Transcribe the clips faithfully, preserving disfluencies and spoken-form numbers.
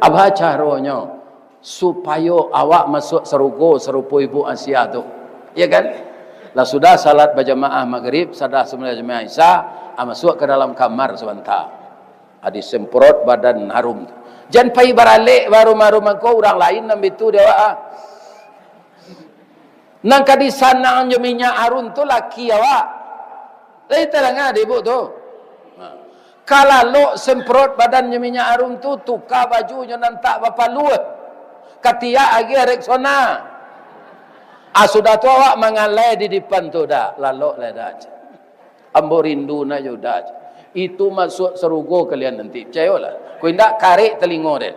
Apo caronyo supayo awak masuak sarugo sarupo Ibu Asiah tu? Ya kan? Lah sudah salat bajamaah Magrib, sadah sambaliang jamaah Isya, ah, masuak ka dalam kamar sabanta. Ah, disemprot badan harum tu. Jan pai baralek baharum-harum angko, urang lain nan bitu di awak, ah. Nan ka disanang jo minyak harum tu laki awak. Lai tadanga dek Ibu tu? Ha. Ka lalok semprot badan jo minyak harum tu, tuka bajunyo nan tak bapaluah. Katiak agiah Rexona. Ah, sudah tu awak mangalai di dipan tu, dah. Lalok lai dah. Ambo rindu nak jo dah. Itu masuak sarugo kalian nanti. Picayolah. Kok indak, karek talingo deh.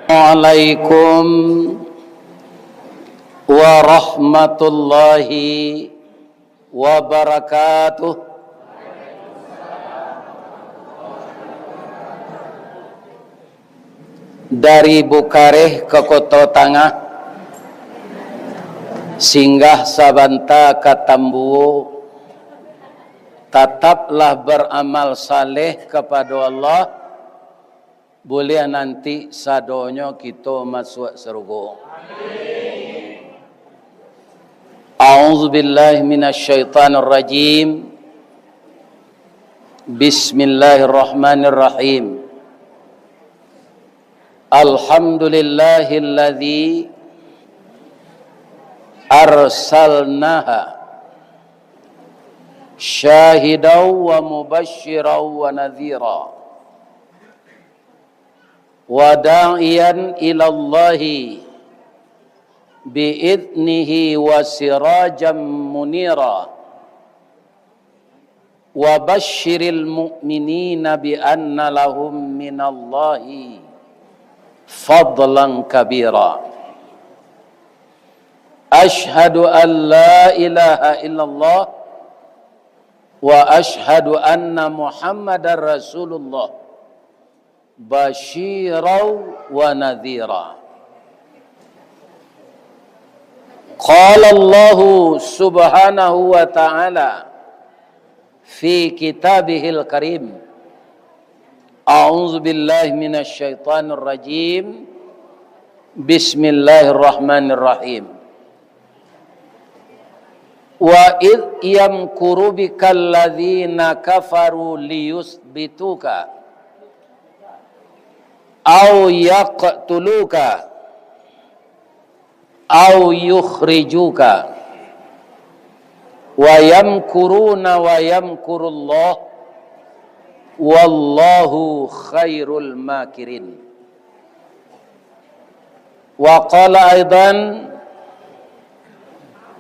Waalaikum warahmatullahi wabarakatuh. Dari Bukareh ka Koto Tangah, singgah sabanta ka Tambuo, tataplah baramal saleh kapado Allah, buliah nanti sadonyo kito masuak sarugo. A'udzubillahi minasyaitonirrajim. Bismillahirrahmanirrahim. Alhamdulillahilladzi arsalnaha syahidan wa mubasysyiran wa nadhira, wa da'iyan ilallahi bi'idnihi wa sirajan munira. Wa basyiril mu'minina bi anna lahum minallahi fadlan kabira. Asyhadu an la ilaha illallah wa asyhadu anna Muhammadar Rasulullah. Basyiran wa nadhira. Qala Allahu subhanahu wa ta'ala fi kitabihil karim. A'udzu billahi minasy syaithanir rajim. Bismillahirrahmanirrahim. Wa idh yamkuru bikal ladzina kafaru liyutsbituka aw yaqtuluka aw yukhrijuka wa yamkuruna wa yamkurullah wallahu khairul makirin. Wa qala aidan,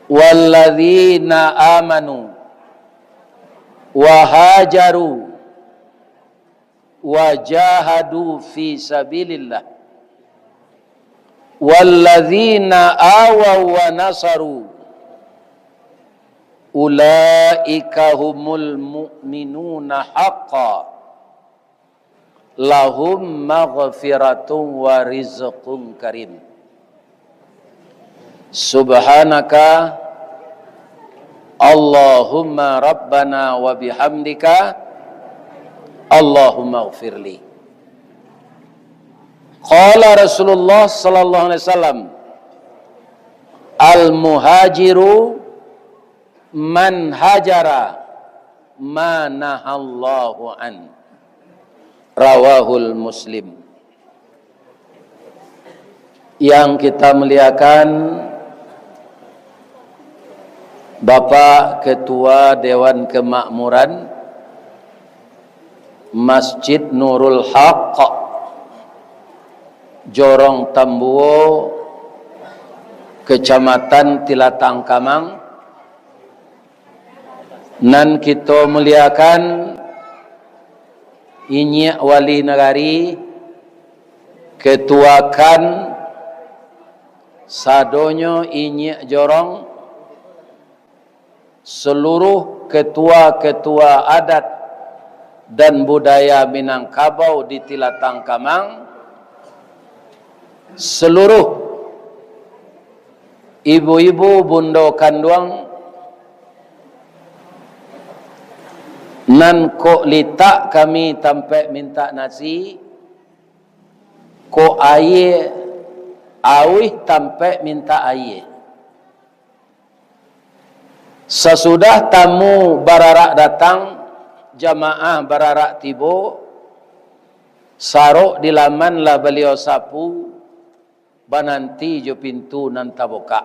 walladzina amanu wa hajaru wa jahadu fi sabilillah, walladzina awaw wa nasaru, ulaika humul mu'minuna haqqan, lahum maghfiratun wa rizqun karim. Subhanaka Allahumma rabbana wa bihamdika, Allahumma ighfirli. Qala Rasulullah sallallahu alaihi wasallam, al-muhajiru man hajara ma nahallahu an. Rawahul Muslim. Yang kita muliakan, Bapak Ketua Dewan Kemakmuran Masjid Nurul Haq, Jorong Tambuo, Kecamatan Tilatang Kamang, nan kito muliakan, Inyiak Wali Nagari, Ketua kan, sadonyo inyiak jorong, seluruh ketua-ketua adat dan budaya Minangkabau di Tilatang Kamang, seluruh ibu-ibu, bundo kanduang, nan kok litak kami tampek mintak nasi, Kok aie auih tampek mintak aie. Sasudah tamu bararak datang, jamaah bararak tibo, sarok di laman lah Baliau sapu, bananti jo pintu nan tabukak,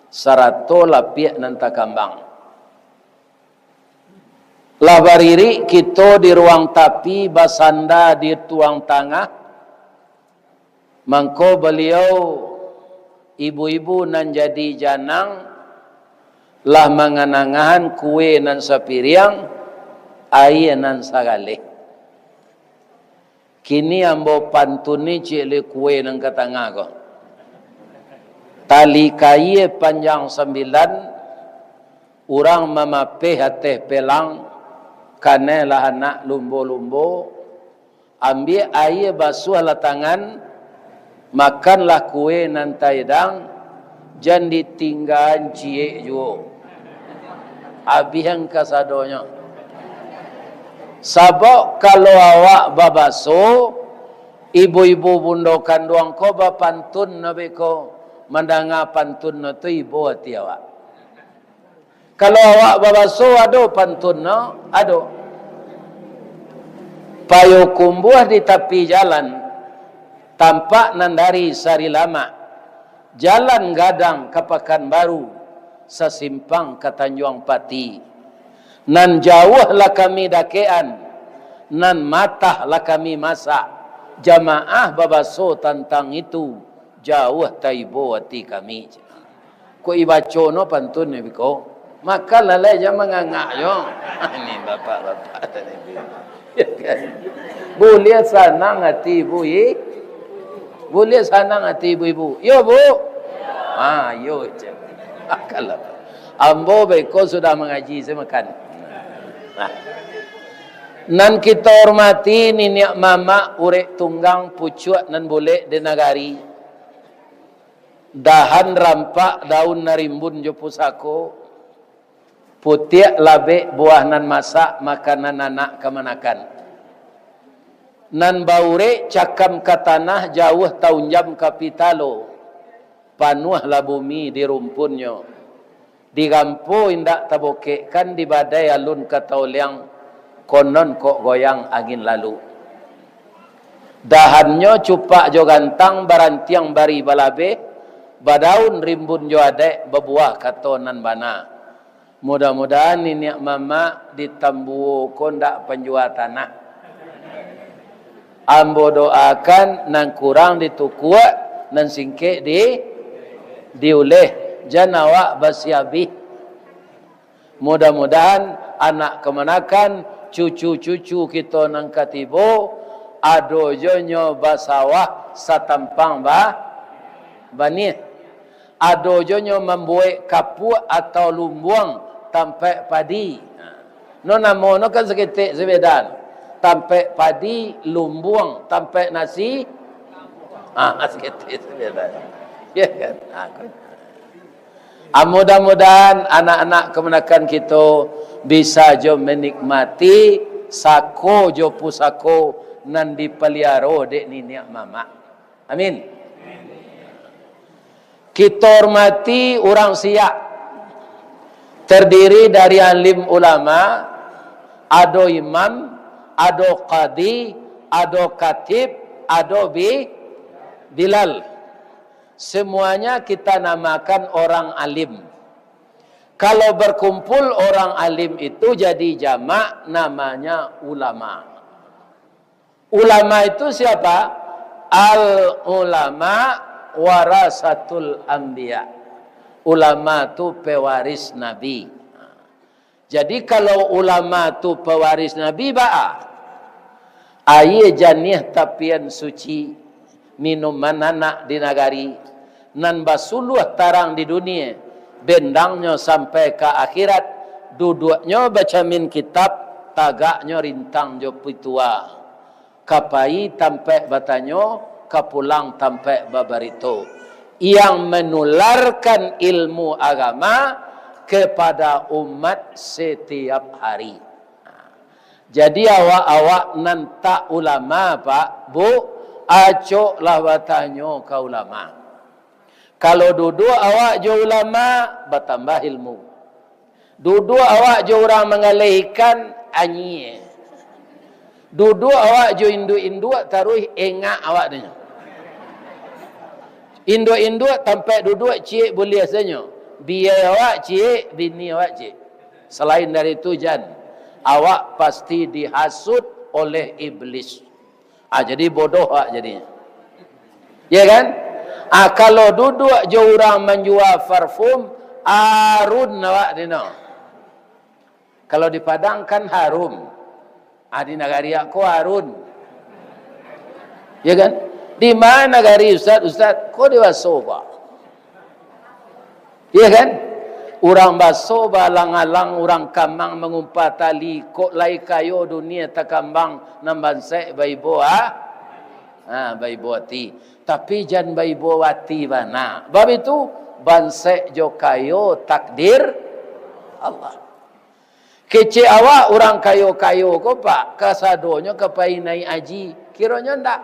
sarato lapiak nan takambang. Lah baririk kito di ruang tapi, basanda di ruang tangah, mangko Baliau, ibu-ibu nan jadi janang, lah manganangahan kue nan sapiriang, aie nan sagaleh. Kini ambo pantun ni ciek le kue nan ka tangah ko. Tali kaie panjang sambilan, urang mamapeh ateh pelang, kanai lah anak lumbo-lumbo, ambiak aie basuahlah tangan, makanlah kue nan taedang, jan ditinggaan ciek juo. Abihan kasadonyo. Sabab kalau awak babaso, ibu-ibu bundo kanduang ko bapantun no beko, mandanga pantun no tu ibo ati awak. Kalau awak babaso, ado pantun no, ado. Payokumbuah di tapi jalan, tampak nan dari Sarilamak, jalan gadang ka Pakanbaru, sasimpang ka Tanjuang Pati. Nan jauah lah kami dakekan, nan matah lah kami masak. Jamaah babaso tantang itu, jauah taibo ati kami. Kok ibaco no pantun ni biko. Makan lalai jan mangangak jo. Ini bapak-bapak tadi. Buliah sanang ati ibu i-, buliah sanang ati ibu-ibu. Yo, Bu? Ha, yo je. Makanlah. Ambo beko sudah mangaji, saya makan. Nah. Nan kito hormati niniak mamak urek tunggang pucuak nan bulek di nagari. Dahan rampak daun narimbun jo pusako, putiak labek buah nan masak makanan anak kamanakan. Nan baurek cakam ka tanah jauah taunjam ka pitalo, panuahlah bumi di rumpunnyo. Digampo indak tabokekkan, dibadai alun ka taoliang, konon kok goyang angin lalu. Dahannyo cupak jo gantang, barantiang bari balabeh, badaun rimbun jo adaik, babuah kato nan bana. Mudah-mudahan niniak mamak di Tambuo ko ndak panjua tanah. Ambo doakan nan kurang ditukuak, nan singkek di, diuleh, jan awak basiabih. Mudah-mudahan anak kamanakan, cucu-cucu kito nan ka tibo, ado jo nyo basawah satampang ba-, banih. Ado jo nyo mambuek kapuak atau lumbuang tampek padi. No namo no kan saketek sabeda. Tampek padi, lumbuang, tampek nasi. Ah, saketek sabeda. Ya kan? Ah, ko-, ah, mudah-mudahan anak-anak kamanakan kito bisa jo manikmati sako jo pusako nan dipaliaro dek niniak mamak. Amin. Kito hormati urang Siak, terdiri dari alim ulama, ado imam, ado kadi, ado katib, ado bi-, bilal. Semuanya kita namakan orang alim. Kalau berkumpul orang alim itu jadi jamak, namanya ulama. Ulama itu siapa? Al ulama warasatul anbiya. Ulama tu pewaris nabi. Jadi, kalau ulama tu pewaris nabi, baa? Aia janiah tapian suci, minuman anak di nagari, nan basuluah tarang di dunia, bendangnyo sampai ka akhirat, duduaknyo bacamin kitab, tagaknyo rintang jo pitua. Ka pai tampek batanyo, ka pulang tampek babarito, yang menularkan ilmu agama kepada umat setiap hari. Jadi, awak-awak nan tak ulama, Pak, Bu, Acoklah batanyo ka ulama. Kalau duduak awak jo ulama, batambah ilmu. Duduak awak jo urang manggaleh ikan, anyie. Duduak awak jo induak-induak, taruih engak awak tu nyo. Induak-induak tampek duduak ciek buliah sanyo. Biai awak ciek, bini awak ciek. Salain dari tu, jan, awak pasti dihasut oleh iblis. Ah, jadi bodoh awak jadinyo. Ya kan? Ah, kalau duduak jo urang manjua parfum, arun awak dino. Kalau di Padang kan harum. Ah, di nagari awak ko arun. Ya kan? Di ma nagari, ustaz? Ustaz, ko di Baso, Pak. Iya kan? Urang Baso baalang-alang, urang Kamang mangumpa tali, kok lai kayo dunia takambang, nan bansaik baibo a-, ha, baibo ati. Tapi jan baibo ati bana. Bab itu, bansaik jo kayo takdir Allah. Kecek awak urang kayo-kayo ko, Pak, kasadonyo ka pai naiak haji. Kironyo ndak.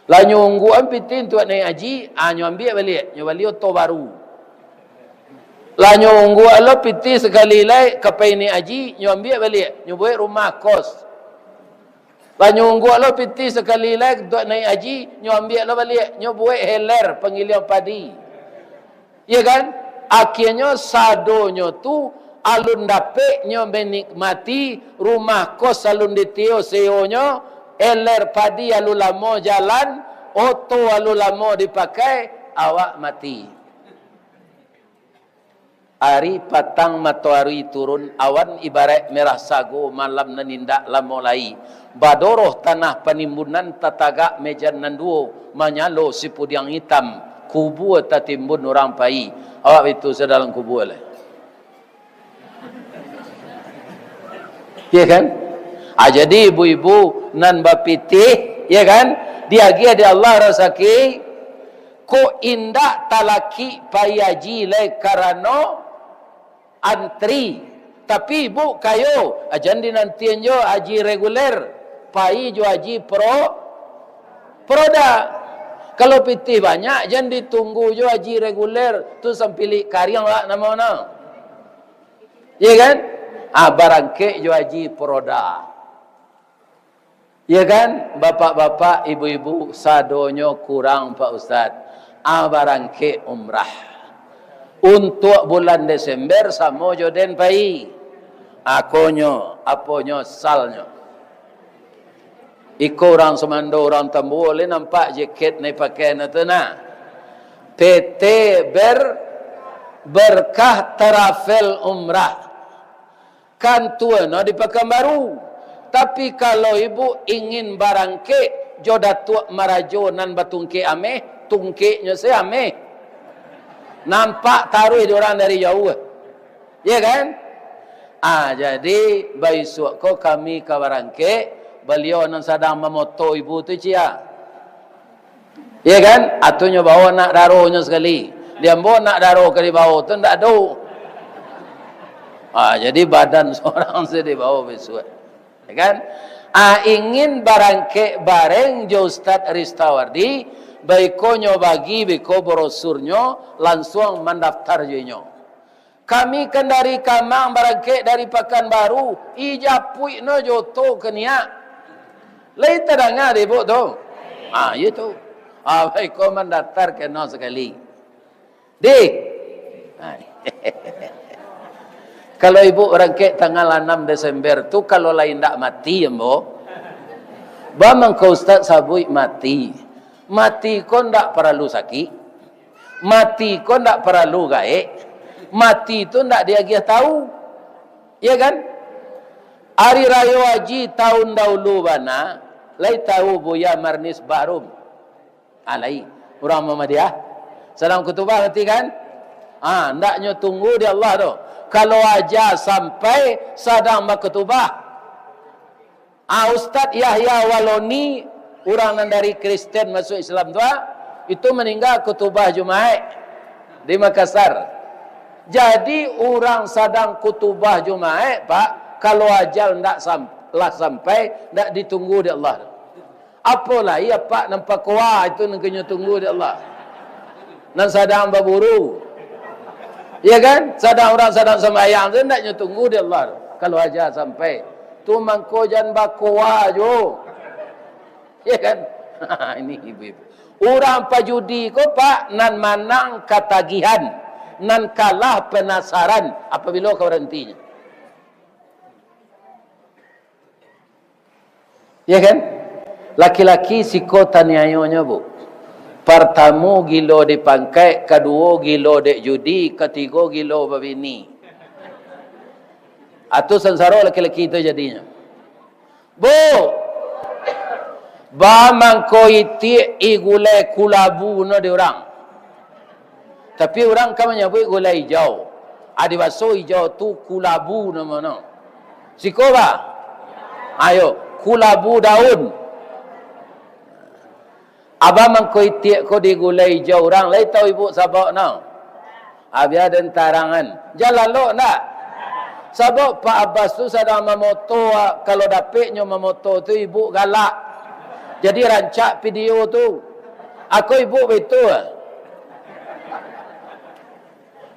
Lah nyo ungguakan pitih untuak naiak haji, ah, nyo ambiak baliak, nyo bali oto baru. Lah nyo ungguak lo pitih sakali lai ka pai naiak haji, nyo ambiak baliak, nyo buek rumah kos. Lah nyo ungguak lo pitih sakali lai untuak naiak haji, nyo ambiak lo baliak, nyo buek heler panggilian padi. Iya kan? Akhianyo sadonyo tu alun dapek nyo manikmati, rumah kos alun ditio sewonyo, eler padi alun lamo jalan, oto alun lamo dipakai, awak mati. Ari patang matoari turun, awan ibaraik merah sago, malam nan indak lamo lai. Badoroh tanah panimbunan, tatagak mejan nan duo, manyalo sipudiang itam, kubua tatimbun urang pai. Awak itu sadalam kubua lai. Ya kan? Ah, jadi ibu-ibu nan bapitih, ya kan? Diagiah dek Allah rasaki, kok indak talakik pai haji lai karano antri. Tapi ibu kayo, ah, jan dinantian jo haji reguler, pai jo haji pro-, proda. Kalau pitih banyak, jan ditunggu jo haji reguler, tu sampilik kariang lah namo no. Iya kan? Ah, barangkek jo haji proda. Iya kan? Bapak-bapak, ibu-ibu, sadonyo kurang, Pak Ustaz. Ah, barangkek umrah. Untuak bulan Desember samo jo den pai. Akonyo, aponyo, salnyo. Iko urang sumando, urang Tambua, lai nampak jaket nan dipakai no tu nah. P T Ber-, Berkah Travel Umrah. Kantua no di Pakanbaru. Tapi kalau ibu ingin barangkek jo Datuak Marajo nan batungkek ameh, tungkeknyo se ameh. Nampak taruih di urang dari jauah. Ya kan? Ah, jadi, baisuak ko kami ka barangkek, baliau nan sadang mamoto ibu tu, cia. Ya kan? Atunyo bawa anak daronyo sakali. Di ambo anak daro ka dibawa tu ndak ado. Ah, jadi badan sorang se dibawa baisuak. Ya kan? Ah, ingin barangkek bareng jo Ustaz Ristawardi, baikonyo bagi beko brosurnyo, lansuang mandaftar jo inyo. Kami kan dari Kamang, barangkek dari Pakanbaru, ijapuik no jo oto ka niak. Lai tadanga dek ibu tu? Ah, iyo tu. Ah, baiko mandaftar kena sakali. Di. Ah. Kalau ibu barangkek tanggal anam Desember tu, kalau lai ndak mati, ambo. Ba mangko Ustaz sabuik mati. Mati ko ndak paralu sakik. Mati ko ndak paralu gaek. Mati tu ndak diagiah tahu. Iya kan? Ari Rayo Haji tahun dahulu bana, lai tahu Buya Marnis Bahrum? Ah, lai. Urang Muhammadiyah. Sadang kutubah mati kan? Ah, ndaknyo tunggu di Allah tu. Kalau aja sampai sadang bakutubah, Ah, Ustaz Yahya Waloni, urang nan dari Kristen masuk Islam tu, ah, itu maningga kutubah Jumaik di Makassar. Jadi, urang sadang kutubah Jumaik, Pak, kalau ajal ndak sam-, lah sampai, ndak ditunggu dek Allah. Apo lai apak nan pakoa itu nan ka nyo tunggu di Allah? Nan sadang baburu. Ya kan? Sadang urang sadang sambayang tu ndak nyo tunggu di Allah tu. Kalau aja sampai. Tu mangko jan bakoa jo. Ya kan? Ini ibu-ibu. Urang pajudi ko, Pak, nan manang katagihan, nan kalah penasaran. Apabilo ka barantinyo? Ya kan? Laki-laki siko taniayonyo, Bu. Partamo gilo di pangkaik, kaduo gilo dek judi, katigo gilo babini. Atu sansaro laki-laki tu jadinyo. Bu, ba mangko itiak i gulai kulabu no di urang. Tapi urang ka manyabuik gulai ijau. Adi baso ijau tu kulabu namono. Siko ba? Ayo, kulabu daun. Abah mangko itiak ko di gulai ijau urang, lai tau ibu sabab no? Abia den tarangan. Jan lalok ndak? Sabab Pak Abbas tu sadang mamoto, kalau dapeknyo mamoto tu ibu galak. Jadi rancak video tu. Ako ibu baitu.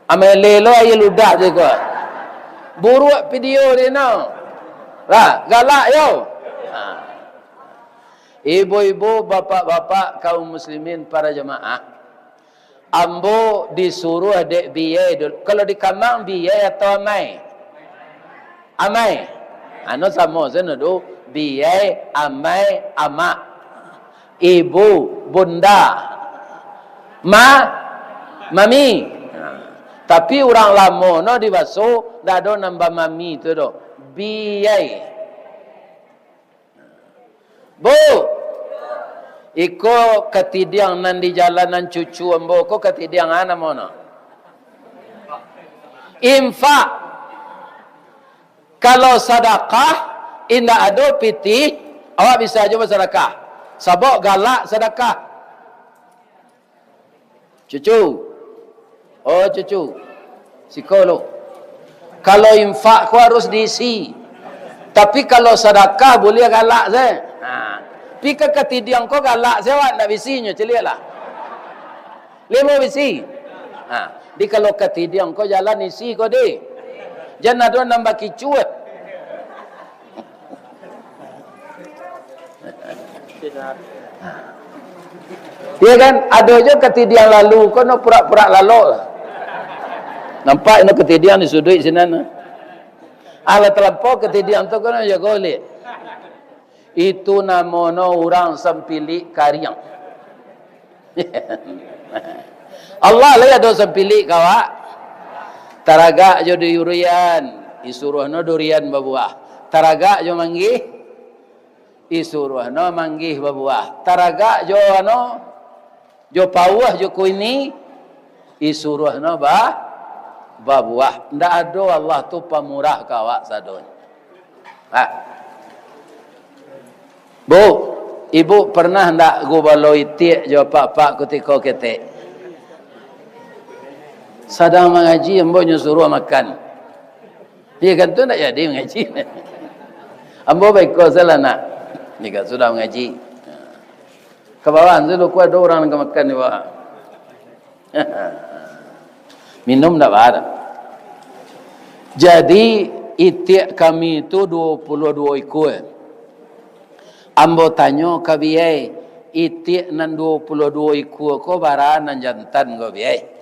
Amai lelo aia ludah tu ko. Buruak video di no. Lah, galak yo. Ha. Ibu-ibu, bapak-bapak, kaum muslimin, para jamaah. Ambo disuruah dek biyai dulu. Kalau di kamang, biyai atau amai? Amai. Anu samo sano tu, biyai, amai, amak. Ibu, bunda. Ma, mami. Tapi urang lamo no di baso, ndak ado nambah mami tu doh. Biyai. Bu, iko katidiang nan di jalan nan cucu ambo ko katidiang a namo no? Infak. Kalau sadakah, indak ado pitih, awak bisa jo basadakah. Sabab galak sadakah. Cucu. Oh, cucu. Siko lo. Kalau infak ko harus diisi. Tapi kalau sadakah, buliah galak se. Ha. Pi ka katidiang ko galak se awak, ndak bisinyo, caliaklah. Limo bisi. Ha. Di kalau katidiang ko jalan isi ko, di. Jan ado nambah kicuah. Iya kan? Ado jo katidiang lalu ko no purak-purak lalok lah. Nampak no katidiang di suduik sinan. Alah talampau katidiang tu ko no jago liak. Itu namo no urang sampilik kariang. Allah lai ado sampilik ka awak. Taragak jo durian, isuruah no durian babuah. Taragak jo manggih, isuruah no manggih babuah. Taragak jo ano, jo pauah jo kuini, isuruah no ba, babuah. Ndak ado Allah tu pamurah ka awak sadonyo. Ha. Bu, ibu pernah ndak gubalo itiak jo apak-apak kutiko ketek? Sadang mangaji, ambo nyo suruah makan. Iya kan, tu ndak jadi mangaji. Ambo baiko salah nak. Ni kan sudah mangaji. Ka bawah tu, luko ado urang nan ka makan di bawah. Minum ndak baa doh. Jadi, itiak kami tu duo puluah duo ikua. Ambo tanyo ka biyai, itiak nan duo puluah duo ikua ko bara nan jantan ko, biyai?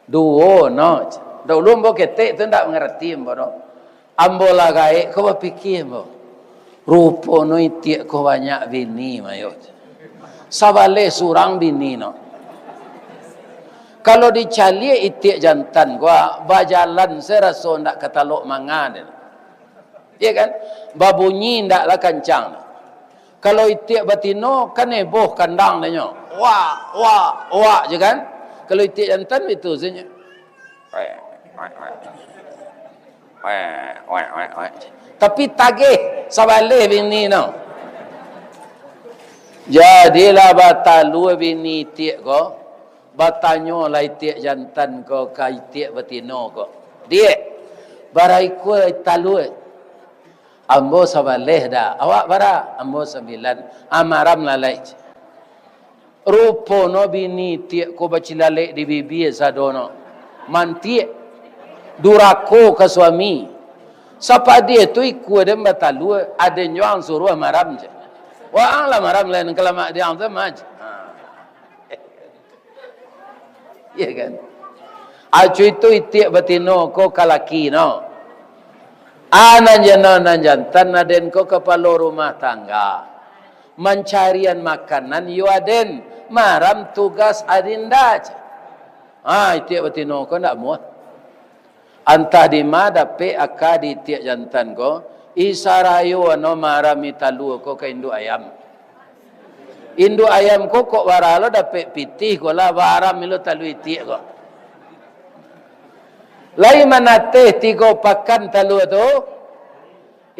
Duo no. Daulu ambo ketek tu ndak mangarati ambo doh. Ambo lah gaek ko bapikia ambo. Rupo no itiak ko banyak bini, mayo. Sabaleh surang bini no. Kalau dicaliak itiak jantan ko, bajalan se raso ndak katalok manga den. Iya kan? Babunyi ndaklah kancang. Kalau itiak batino, kan heboh kandang tanyo. Wak, wak, wak je kan? Kalau itiak jantan baitu sajo. Wek, wek, wek. Wek, wek, wek, wek. Tapi tagih sabaleh bini no. Jadilah batalua bini itiak ko. Batanyolah itiak jantan ko ka itiak batino ko, "Diak, bara ikua talua?" Ambo sabaleh dah. Awak bara? Ambo sambilan. Ah, maram lalai. Rupo no bini itiak ko bacilalek di bibia sado no. Mantiak. Durako ka suami. Sapadia tu ikua den batalua, aden jo ang suruah maram je. Waang lah maram lain kalamak di ang tu mah je. Ha. Ya kan? Acu itu itiak batino ko ka laki no. Ah, nan jano nan jantan aden ko kapalo rumah tangga. Mancarian makanan yo aden, maram tugas adinda. Ah, itiak batino ko ndak muah. Antah dima dapek aka di itiak jantan ko, isarayo ano marami talua ko ka induak ayam. Induak ayam ko kok bara lo dapek pitih ko lah, baram lo talua itiak ko. Lai manateh tigo pakan talua tu?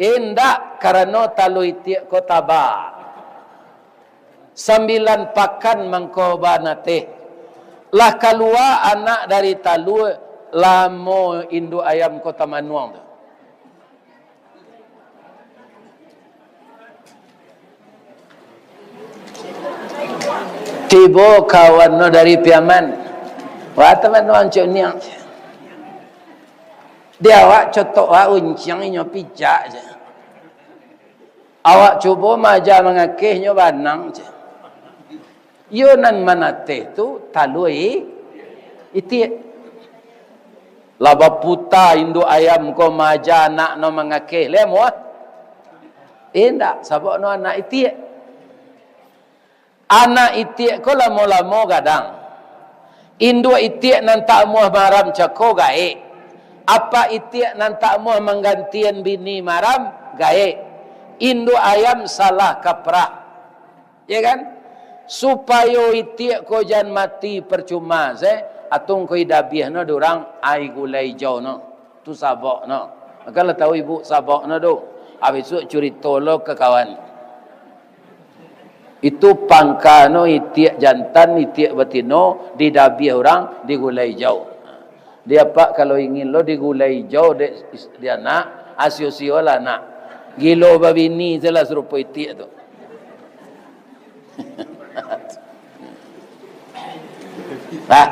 Indak, karano talua itiak ko taba. Sambilan pakan mangko banateh. Lah kalua anak dari talua, lamo induak ayam ko tamanuang tu. Tibo kawan no dari Piaman. Wah, tamanuang cuniang. Di awak cotok wak unciang inyo pijak je. Awak cubo maaja mangakeh nyo banang je. Iyo nan manateh tu talua i-, itiak. Lah baputa induak ayam ko maaja anak no mangakeh, lai muah? Indak, sabab no anak itiak. Anak itiak ko lamo-lamo gadang. Induak itiak nan tak amuah maram cako gaek. Apak itiak nan tak amuah manggantian bini maram gaek. Induak ayam salah kaprah. Ya kan? Supayo itiak ko jan mati parcuma se, atong ko idabiah no di urang ai gulai ijau no. Tu sabok no. Mako lah tahu ibu sabok no tu. Habis tu curito lo ka kawan. Itu pangka no itiak jantan, itiak batino, didabiah urang, digulai ijau. Di apak kalau ingin lo digulai ijau dek is-, di anak, asio-sio lah anak. Gilo babini se lah sarupo itiak tu. Nah,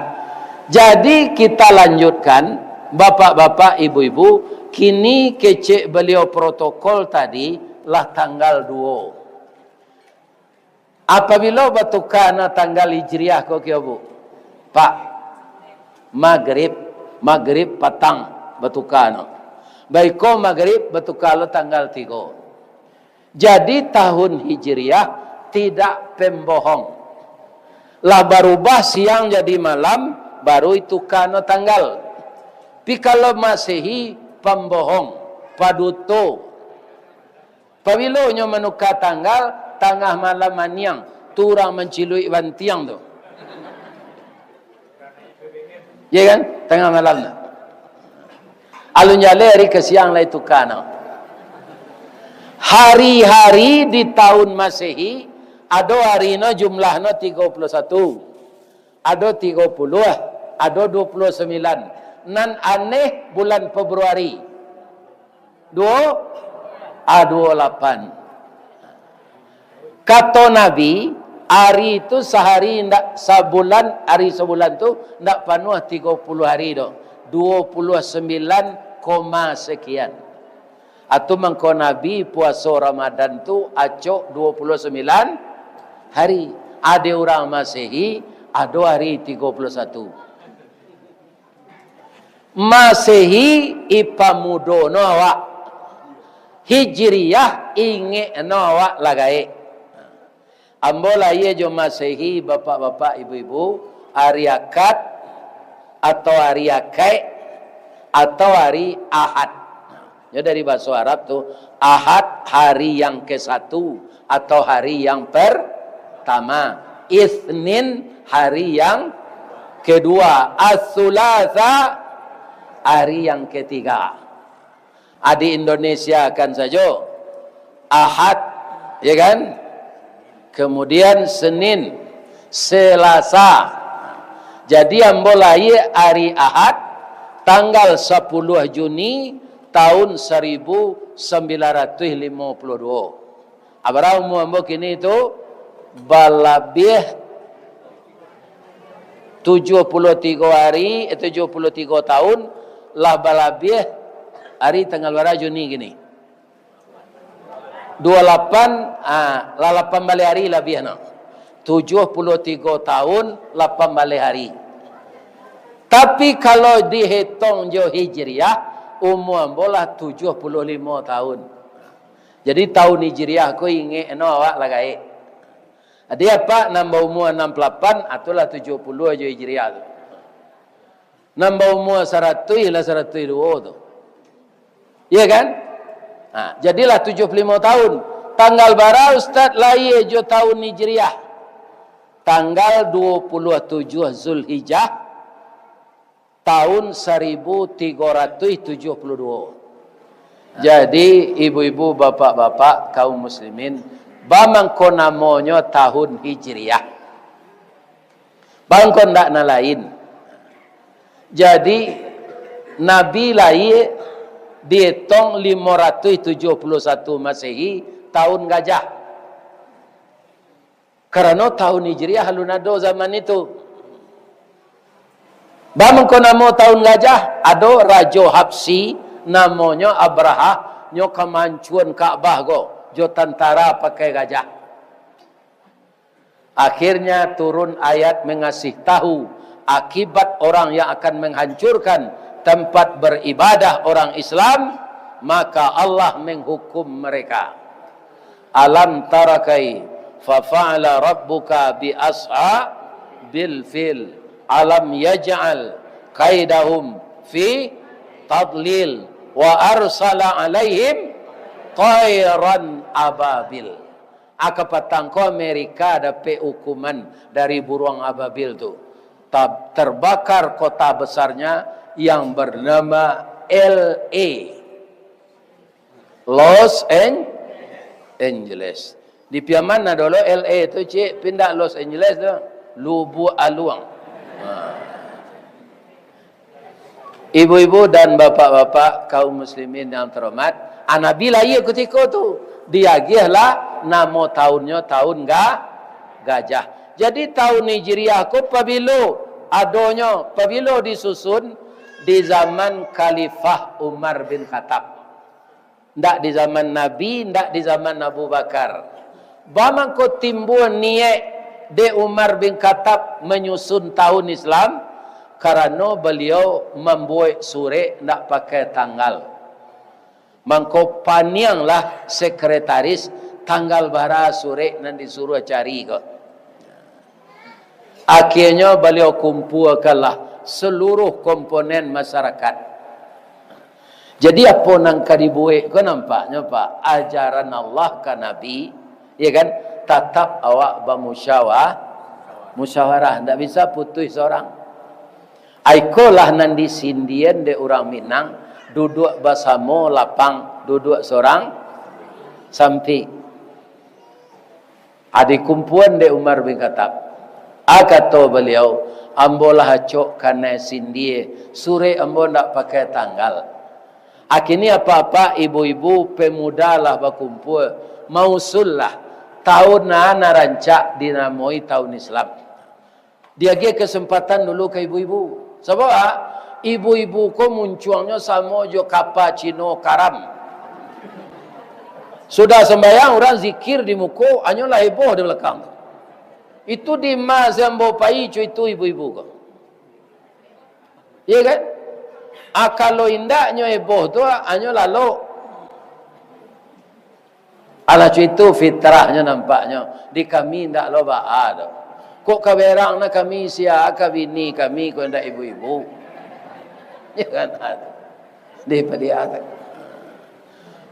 jadi kita lanjutkan, bapak-bapak, ibu-ibu, kini kecek beliau protokol tadi lah tanggal duo. Apabilo batuka no tanggal Hijriah ko kio, Bu? Pak, Magrib, Magrib patang batuka no. Baiko Magrib batuka lo tanggal tigo. Jadi tahun Hijriah tidak pembohong. Lah barubah siang jadi malam, baru ituka no tanggal. Pi kalau Masehi, pambohong, paduto. Pabilo nyo manuka tanggal, tangah malam maniang, tu urang manciluik bantiang tu. Ya kan? Tangah malam tu. Alun jaleh ari ka siang lai tuka no. Hari-hari di tahun Masehi, ado hari no jumlah no tigo puluah satu. Ado tigo puluah, ado duo puluah sambilan. Nan aneh bulan Februari. Duo, ah, duo lapan. Kato Nabi, ari tu sahari ndak, sabulan, ari sabulan tu ndak panuah tigo puluah hari doh. Duo puluah sambilan koma sakian. Atu mangko Nabi puaso Ramadan tu acok duo puluah sambilan hari. Ado urang Masehi, ado ari tigo puluah satu. Masehi ipamudo no awak. Hijriah ingek no awak lah gaek. Ambo lahia jo Masehi, bapak-bapak, ibu-ibu, ari Akad, atau ari Akaik, atau ari Ahad. Nyo dari bahaso Arab tu, Ahad hari yang ke satu atau hari yang pertama, Isnin hari yang kedua, As-Sulasa hari yang ketiga. Adi Indonesia kan sajo, Ahad, ya kan? Kemudian Senin, Selasa. Jadi ambo lahia ari Ahad, tanggal sapuluah Juni tahun saribu sambilan ratuih limo puluah duo. Abara umua ambo kini tu? Balabiah tujuah puluah tigo ari, eh, tujuah puluah tigo taun, lah balabiah ari tanggal bara Juni kini? Duo lapan, ah, lah lapan baleh ari labiah no. Tujuah puluah tigo taun, lapan baleh ari. Tapi, kalau dihitong jo Hijriah, umua ambo lah tujuah puluah limo taun. Jadi, taun Hijriah ko ingek no awak lah gaek. Jadi, apak nan baumua anam puluah lapan, ah, tu lah tujuah puluah jo Hijriah tu. Nan baumua saratuih lah saratuih duo tu. Iya kan? Ha, jadilah tujuah puluah limo taun. Tanggal bara Ustaz lahia jo taun Hijriah? Tanggal duo puluah tujuah Zulhijjah, taun saribu tigo ratuih tujuah puluah duo. Jadi, ibu-ibu, bapak-bapak, kaum muslimin, ba mangko namonyo tahun Hijriah. Ba mangko ndak nan lain. Jadi, Nabi lahia dietong limo ratuih tujuah puluah satu Masehi, taun gajah. Karano taun Hijriah alun ado zaman itu. Ba mangko namo taun gajah, ado rajo Habsyi, namonyo Abrahah, nyo ka mancuan Ka'bah ko, jo tantara pakai gajah. Akhirnya turun ayat mengasih tahu akibat orang yang akan menghancurkan tempat beribadah orang Islam, maka Allah menghukum mereka. Alam tara kaifa fa'ala rabbuka bi ashabil fil. Alam yaj'al kaidahum fi tadlil wa arsala alaihim tairan ababil. A, kapatang ko Amerika dapek hukuman dari buruang ababil tu. Ta-, terbakar kota besarnya yang bernama L A. Los An-, Angeles. Di Piaman ado lo L A tu, cik, pindah Los Angeles tu. Lubuak Aluang. Ha. Ibu-ibu dan bapak-bapak, kaum muslimin yang terhormat, a, Nabi lahia kutiko tu, diagiahlah namo tahunnyo tahun ga-, gajah. Jadi, tahun Hijriah ko pabilo adonyo, pabilo disusun? Di zaman Khalifah Umar bin Khattab. Ndak di zaman Nabi, ndak di zaman Abu Bakar. Ba mangko timbua niaik dek Umar bin Khattab manyusun tahun Islam, karano baliau mambuek surek ndak pakai tanggal. Mangko panianglah sekretaris, tanggal bara surek nan disuruah cari ko. Akhirnyo baliau kumpuakanlah seluruh komponen masyarakat. Jadi, apo nan ka dibuek ko, nampaknyo, Pak, ajaran Allah ka Nabi, ya kan, tatap awak bamusyawa-, musyawarah, ndak bisa putuih sorang. Ikolah nan disindian dek urang Minang, duduak basamo lapang, duduak sorang sampik. A, dikumpuan dek Umar bin Khattab. A, kato baliau, "Ambo lah acok kanai sindie, surek ambo ndak pakai tanggal." A, kini apak-apak, ibu-ibu, pemuda lah bakumpua, mausullah tahun nan rancak dinamoi tahun Islam. Diagiah kesempatan dulu ka ibu-ibu. Sabab, a, ibu-ibu ko muncuangnyo samo jo kapa Cino karam. Sudah sambayang, urang zikir di muko, anyo lah heboh di balakang. Itu di ma se ambo pai co itu ibu-ibu ko. Iya kan? A, kalau indaknyo heboh tu, anyo lalok. Alah, co itu fitrahnyo nampaknyo. Di kami ndak lo baa doh. Kok ka berang na kami, sia ka bini kami, kok indak ibu-ibu. Ya kan? Di padiah tu.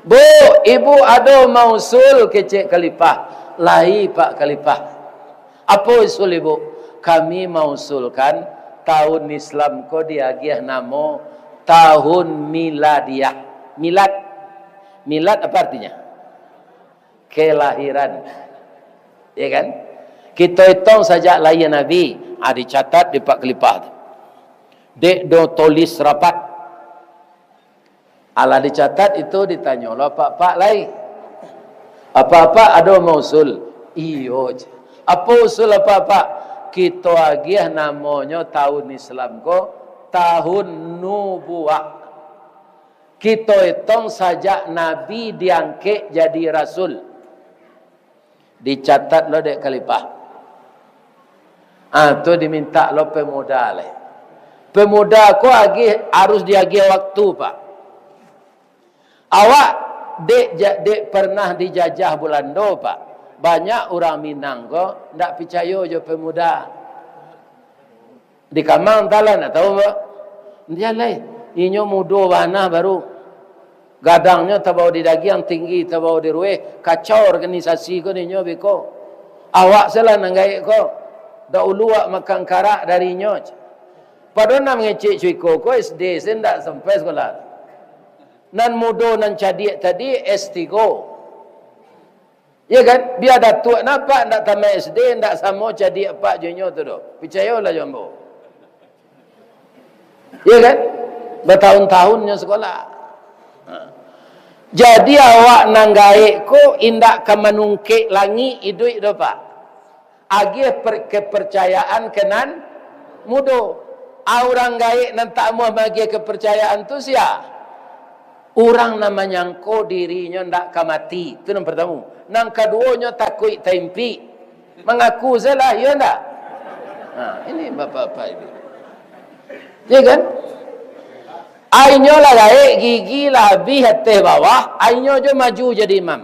"Bu, ibu ado mausul," kecek Khalifah. "Lai, Pak Khalifah." "Apo usul ibu?" "Kami mausulkan tahun Islam ko diagiah namo tahun miladiah." Milad. Milad apa artinya? Kelahiran. Ya kan? Kito itong sajak lahia Nabi, ah, dicatat di Pak Khalifah tu. Dek do tolis rapat. Alah dicatat itu, ditanyo lo apak-apak lai. Apak-apak ado mausul? Iyo, ceh. Apo usul apak-apak? Kito agiah namonyo tahun Islam ko tahun nubuwah. Kito itong sajak Nabi diangkek jadi rasul. Dicatat lo dek khalifah. Ah, tu dimintak lo pemuda lai. Pemuda ko agih, harus diagiah waktu, Pak. Awak dek ja-, dek pernah dijajah Bulando, Pak. Banyak urang Minang ko ndak picayo jo pemuda. Di Kamang talan, ndak tahu, Pak. India lai, inyo mudo bana baru. Gadangnyo tabao di dagiang, tinggi tabao di rueh, kacau organisasi ko dinyo beko. Awak salah nan gaek ko. Dahulu awak makan karak dari inyo. Padahal nan mangecek cuiko ko S D, se ndak sampai sekolah. Nan mudo, nan cadiak tadi S tigo. Ya kan? Bia datuak nan apak ndak tamat S D, ndak samo cadiak apak jo inyo tu doh. Picayolah jo ambo. Ya kan? Batahun-tahun nyo sekolah. Ha. Jadi awak nan gaek ko indak ka manungkek langik iduik doh, Pak. Agiah per-, kepercayaan ka nan mudo. A, urang gaek nan tak amuah maagiah kepercayaan tu sia? Urang nan manyangko dirinyo ndak ka mati. Tu nan partamo. Nan kaduonyo takuik taimpik. Mangaku salah, iyo ndak? Ha, ini bapak-bapak ini. Ya kan? A, inyo lah gaek, gigi lah abih ateh bawah, a, inyo jo maju jadi imam.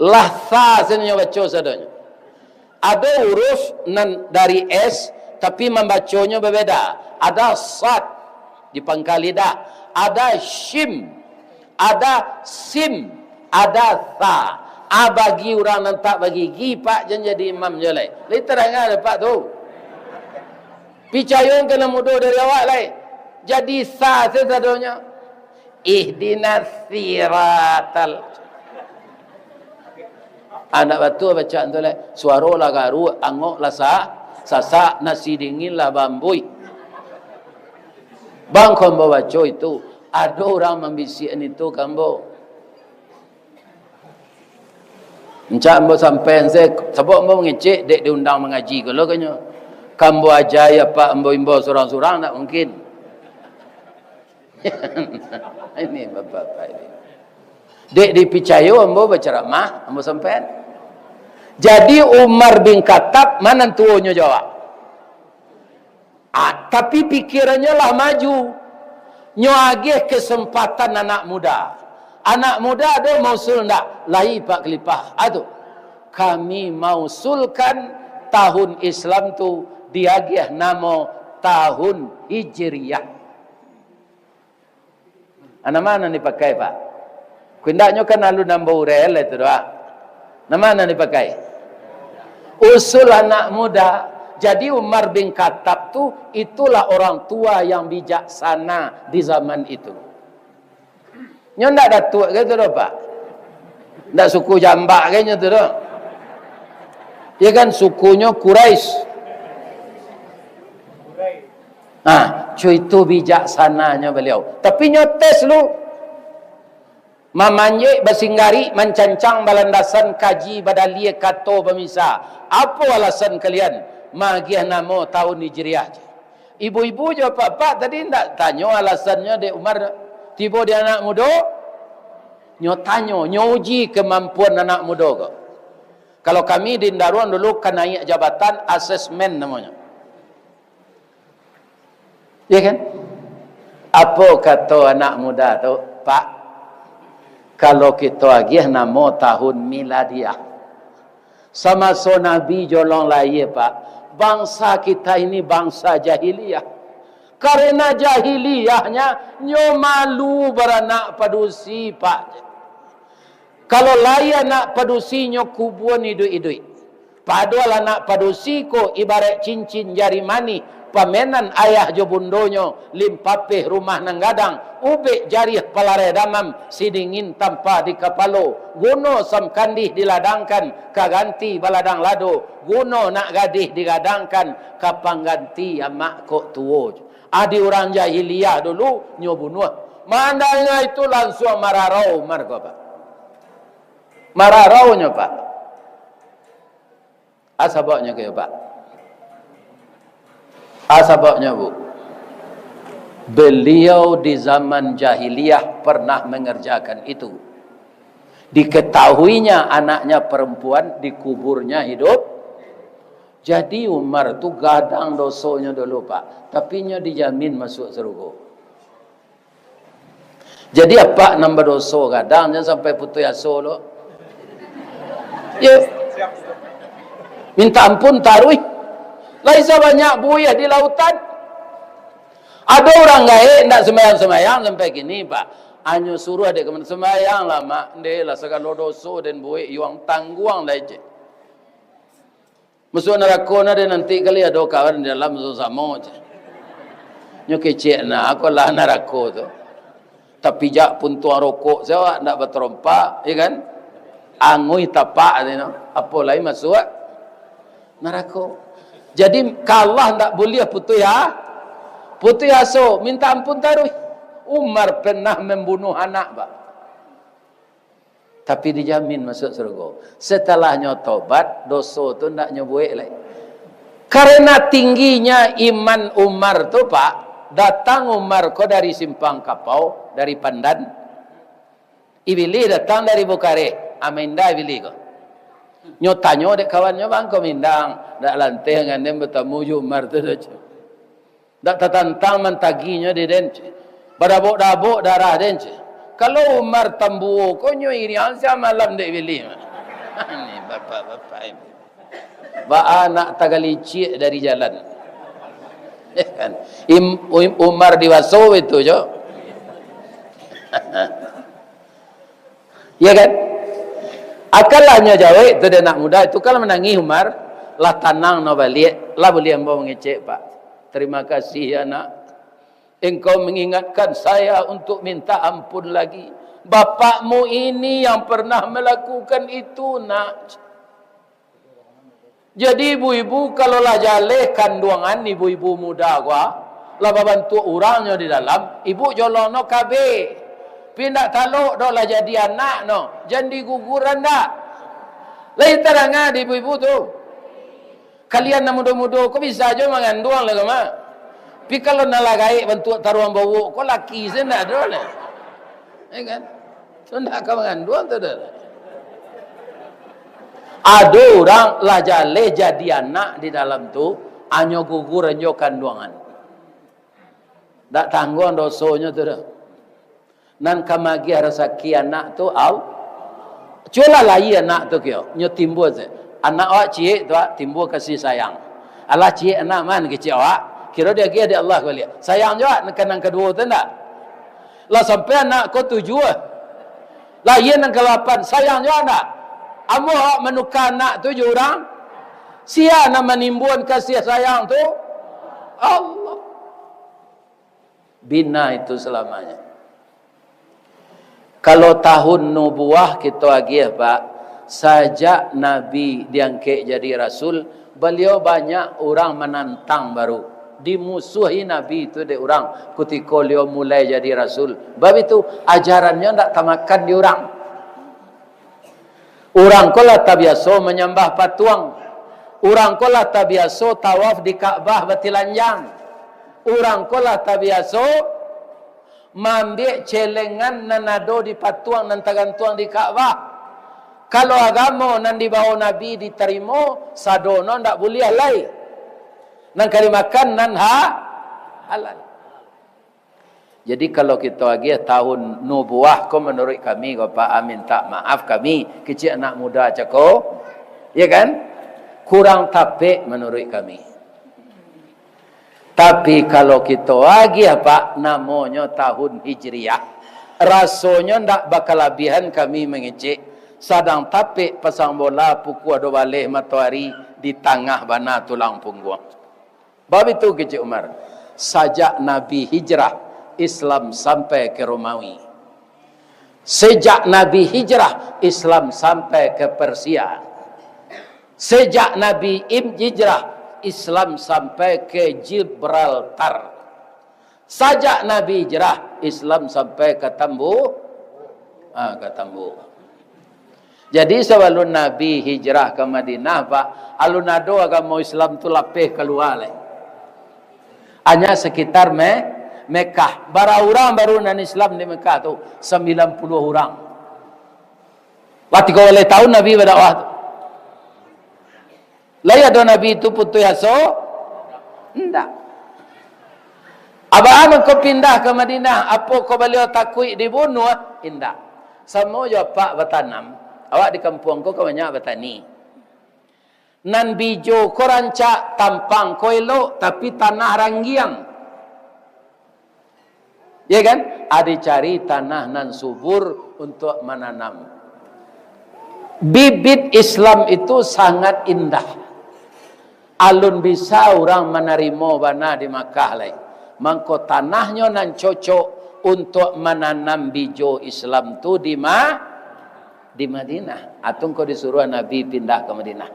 Lah sa sajo nyo baco sadonyo. Ado huruf nan dari S, tapi mambaconyo babeda. Ada sad di pangka lidah, ada shim, ada sim, ada sa. A, bagi urang nan tak bagigi, Pak, jan jadi imam jo lai. Lai tadanga dek Apak tu. Picayo ka nan mudo dari awak lai. Jadi sa sajo sadonyo. Ihdinas siratal. Anak batua bacaan tu lai. Suaro lah garuak, angok lah sa-, sasak, nasi dingin lah baambuih. Bang, ko ambo baco itu, ado urang mambisiakan itu ka ambo. Ancak ambo sampaian se, sabab ambo mangecek dek diundang mangaji ko lo kanyo. Ka ambo ajai apak ambo imbau surang-surang, ndak mungkin. Ini bapak-bapak ini. Dek dipicayo ambo bacaramah, ambo sampaian. Jadi Umar bin Khattab, ma nan tuonyo jo awak? Ah, tapi pikirannyo lah maju. Nyo agiah kesempatan anak muda. Anak muda ado mausul ndak? Lai, Pak Khalifah. Ah, tu. Kami mausulkan tahun Islam tu diagiah namo tahun Hijriah. Ah, nama nan dipakai, Pak? Kok indaknyo kan alun ambo uraian lai tu doh. Nama nan dipakai? Usul anak muda. Jadi Umar bin Khattab tu, itulah orang tua yang bijaksana di zaman itu. Nyo ndak datuak ke tu doh, Pak? Ndak suku Jambak ke nyo tu doh? Ya kan, sukunyo Quraisy. Nah, cuitu bijaksananyo baliau. Tapi nyo tes lu. Mamanjek basinggarik, mancancang balandasan, kaji badalia, kato bamisa. Apo alasan kalian maagiah namo tahun Hijriah? Ibu-ibu jo apak-apak tadi ndak tanyo alasannyo dek Umar. Tibo di anak mudo, nyo tanyo, nyo uji kamampuan anak mudo ko. Kalau kami di Indaruang dulu ka naiak jabatan, asesmen namonyo. Ya kan? Apo kato anak muda tu, "Pak, kalau kito agiah namo tahun miladiah, samaso Nabi jolong lahia, Pak, bangsa kita ini bangsa jahiliyah. Karena jahiliyahnyo, nyo malu baranak padusi, Pak." Kalau lai anak padusi nyo kubuan iduik-iduik. Padohal anak padusi ko ibarat cincin jari manih, pamenan ayah jo bundonyo, limpapeh rumah nan gadang, ubek jariah palareh damam, sidingin tampa di kapalo, guno sam kandih diladangkan, ka ganti baladang lado, guno nak gadih digadangkan, ka pangganti amak kok tuo. Adi urang jahiliah dulu, nyo bunuah. Mandanyo itu lansuang mararau Umar ko, Pak. Mararaunyo, Pak. A sababnyo ko, Pak? A sababnyo, Bu? Beliau di zaman jahiliyah pernah mengerjakan itu. Diketahuinya anaknya perempuan dikuburnya hidup. Jadi Umar tu gadang dosonyo dulu, Pak. Tapi nyo dijamin masuk sarugo. Jadi apak nan badoso gadang, jan sampai putuih aso lo. Yo. Minta ampun taruih. Lai sabanyak buih di lautan. Ado urang gaek ndak sumbayang-sumbayang sampai kini, Pak. Anyo suruah dek kaman, "Sumbayanglah, Mak. Ndeh lah, sagalo doso den buek, yuang tangguang lai," cek. "Masuak narako na deh nanti, kali ado kawan di dalam samo-samo," cek. Nyo kecek na, ko lah narako tu. Tapijak puntuang rokok se awak ndak batarompa, ya kan? Anguih tapak tadi no. Apo lai masuak narako. Jadi, kalah ndak buliah putuih a-, putuih aso, minta ampun taruih. Umar pernah membunuh anak, Pak. Tapi dijamin masuk sarugo. Setelah nyo tobat, doso tu ndak nyo buek lai. Karena tingginya iman Umar tu, Pak, datang Umar ko dari Simpang Kapau, dari Pandan. Ibilih datang dari Bukareh, ah, mainda Ibilih ko. Nyo tanyo dek kawannyo, "Bang, ko mindang, ndak lanteh ngan den batamu jo Umar tu doh," cek. Ndak tatantang mantaginyo di den, cek. Badabok-dabok darah den, cek. Kalau Umar tambuo ko nyo iriang sia malam dek Ibilih. Ni bapak-bapak ini. Baa nak tagalicik dari jalan. Ya kan? Im-, Im-, Umar dibaso itu, jo. Ya kan? Akanlah nyo jawek tu dek anak muda itu, kalau manangih Umar, lah tanang no baliak, lah buliah ambo mangecek, Pak. Terima kasih, ya, Nak. Engkau mengingatkan saya untuk minta ampun lagi. Bapakmu ini yang pernah melakukan itu, Nak. Jadi, ibu-ibu, kalau lah jaleh kanduangan ibu-ibu muda ko, ah, lah babantuak urang nyo di dalam, ibu jolong no kabek. Pi ndak talok doh lah jadi anak no, jan diguguran dak. Lai tadanga di ibu-ibu tu. Kalian nan mudo-mudo ko bisa jo manganduang lah ko, Mak. Pi kalau nan lah gaek bantuak taruang bawok ko, laki se ndak ado lah. Ya kan? Tu ndak ka manganduang tu doh. Ado urang lah jaleh jadi anak di dalam tu, anyo gugur anjo kanduangan. Ndak tangguang dosonyo tu doh. Nan ka magiah rasaki anak tu, Al-, cubolah lahia anak tu kio, nyo timbua se. Anak awak ciek tu, ah, timbua kasih sayang. Alah ciek anak man kecek awak, kiro diagiah dek Allah baliak. Sayang juo nan ka nan kaduo tu ndak? Lah sampai anak ko tujuah. Lahia nan kalapan, sayang juo ndak? Amuah awak manuka anak tu jo urang, sia nan manimbuan kasih sayang tu? Allah. Bina itu salamanya. Kalau tahun nubuah kito agiah, Pak, sajak Nabi diangkek jadi rasul, baliau banyak urang manantang baru. Dimusuahi Nabi tu dek urang kutiko liau mulai jadi rasul. Bab itu, ajarannyo ndak tamakan di urang. Urang ko lah tabiaso manyambah patuang. Urang ko lah tabiaso tawaf di Ka'bah batilanjang. Urang ko lah tabiaso maambiak celengan nan ado di patuang nan tagantuang di Ka'bah. Kalau agamo nan dibao Nabi ditarimo, sadono ndak buliah lai. Nan ka dimakan nan ha-, halal. Jadi, kalau kito agiah tahun nubuah ko, manuruik kami ko, Pak, ah, minta maaf kami, kecek anak muda cako, ya kan? Kurang tapek manuruik kami. Tapi, kalau kito agiah, Pak, namonyo tahun Hijriah, rasonyo ndak bakalabiahan kami mangecek, sadang tapek pasang bola pukua duo baleh matoari di tangah bana tulang pungguang. Bab itu kecek Umar, sajak Nabi hijrah, Islam sampai ka Romawi. Sajak Nabi hijrah, Islam sampai ka Persia. Sajak Nabi im-, hijrah, Islam sampai ka Gibraltar. Sajak Nabi hijrah, Islam sampai ka Tambu-, ah, ka Tambuk. Jadi, sabalun Nabi hijrah ka Madinah, Pak, alun ado agamo Islam tu lapeh kalua lai. Hanya sekitar Me-, Mekah. Bara urang baru nan Islam di Mekah tu? Sambilan puluah urang. Lah tigo baleh tahun Nabi badakwah tu. Lai ado Nabi tu putuih aso? Indak. Abah mangko pindah ka Madinah, apo ko baliau takuik dibunuah? Indak. Samo jo apak batanam, awak di kampuang ko kan banyak batani. Nan bijo ko rancak, tampang ko elok, tapi tanah ranggiang. Ya kan? Ado cari tanah nan subur untuk mananam. Bibit Islam itu sangat indah. Alun bisa urang manarimo bana di Makkah lai. Mangko tanahnyo nan cocok untuk mananam bijo Islam tu di Ma-, di Madinah. Atau engkau disuruh Nabi pindah ka Madinah.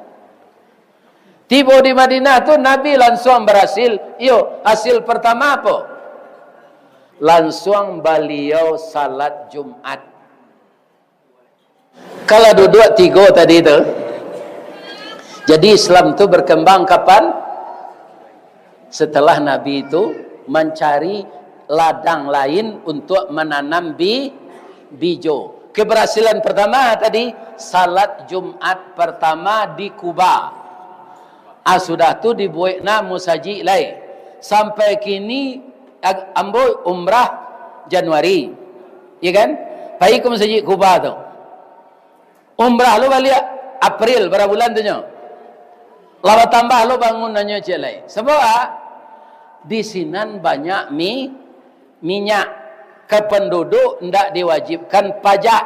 Tibo di Madinah tu, Nabi lansuang barasil. Iyo, hasil partama apo? Lansuang baliau salat Jumat. Kalau duduak tigo tadi tu, jadi Islam tu berkembang kapan? Setelah Nabi tu mancari ladang lain untuk mananam bi-, bijo. Keberhasilan pertama tadi, salat Jumat pertama di Kuba. Ah, sudah tu dibuek na musajik lai. Sampai kini, ag-, ambo umrah Januari. Ya kan? Pai ka musajik Kuba tu. Umrah lo baliak April, bara bulan tu nyo. Lah batambah lo bangunannyo ciek lai. Sabab, ah, di sinan banyak mi-, minyak. Ka panduduk ndak diwajibkan pajak.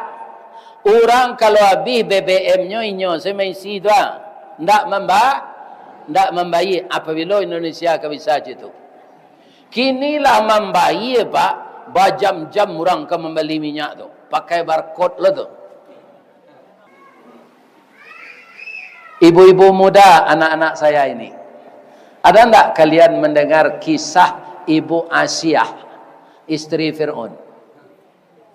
Urang kalau abih B B M-nyo, inyo se maisi tu, ah. Ndak mamba-, ndak mambayia. Apabilo Indonesia ka bisa cak tu. Kini lah mambayia, Pak. Bajam-jam urang ka mambali minyak tu. Pakai barcode lo tu. Ibu-ibu muda, anak-anak saya ini, ada ndak kalian mendengar kisah Ibu Asiah, istri Fir'aun?